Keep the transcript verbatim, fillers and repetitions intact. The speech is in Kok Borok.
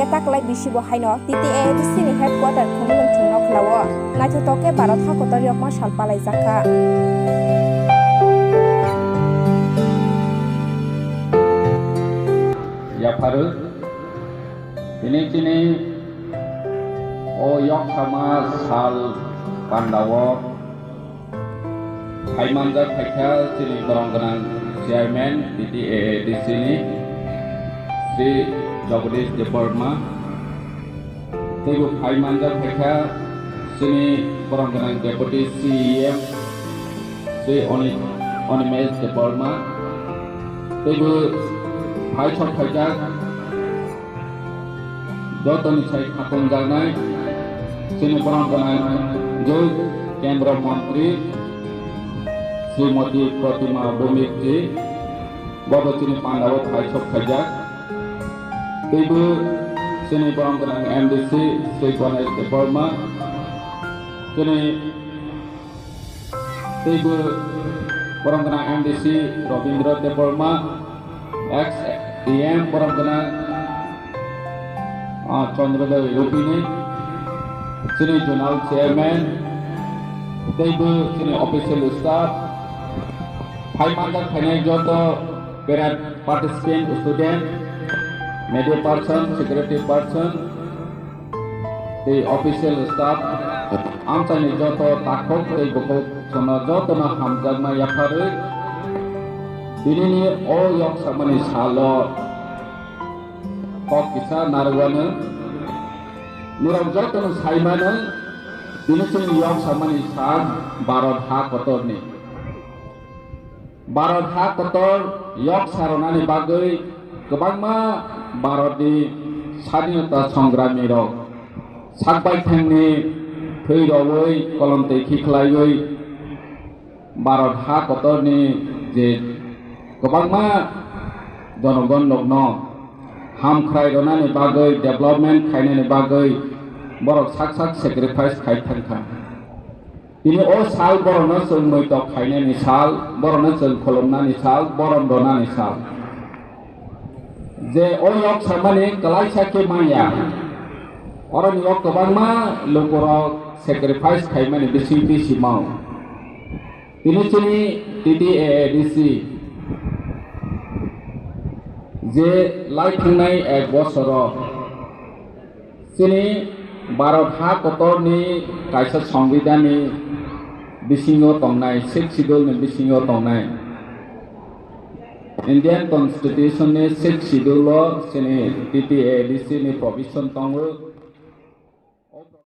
Taklai bisi bo haino T T A A D C ni headquarter Khumulwng thwngno khlao. Naithotok khe Bharat hakotor yokma sal palaijakha. Yapharwi tini chini o yoksama sal pandao phai manjak phaikha chini borom gwnang chairman T T A A D C ni Sri Jagadish Debbarma, teibo phai manjak phaikha chini borom gwnang deputy C E M Sri Oni-, Animesh Debbarma, teibo phai sok phaijak jotoni sai khatung jaknai chini borom gwnang joi kendra montri Srimati Pratima Bhowmiak ji, bobo chini pandao phai sok phaijak. Teibo chini borom gwnang M D C Sri Ganesh Debbarma, chini teibo borom gwnang M D C Robindra Debbarma, ex E M borom gwnang, ah, Chandrodaya Rupini, chini zonal chairman, teibo chini official staff, phai manjak phainai joto parent participant, student, media person, security person, tei official staff, amchaini joto takhuk tei bukhuk chwngno jotono hamjakma yapharwi tinini o yoksamani salo kok kisa narwknw. Norok jotono saimano tini chini yoksamani sal Bharat ha kotorni. Bharat ha kotor yoksa rwnani bagwi kwbangma Bharatni sadinota songgramirok sak baithangni thwi rogwi kolomtwi khiklaiwi Bharat ha kotorni je kwbangma jonogonrokno hamkhrai rwnani bagwi, development khainani bagwi borok sak sak sacrifice khai thangkha. Tini o sal borokno chwng muitok khainani sal, borokno chwng khulumnani sal, borom rwnani sal. Je o yoksamani kwlaisa khe manya, oroni o kwbangma lukurok sacrifice khaimani bising bisingmao. Tini chini T T A A D C je lai thangnai ek bosoro chini Bharat ha kotorni kaisa songbidanni bisingo tongnai, Sixth Schedule ni bisingo tongnai. Indian Constitution ni Sixth Schedule o chini T T A A D C ni provision tongo.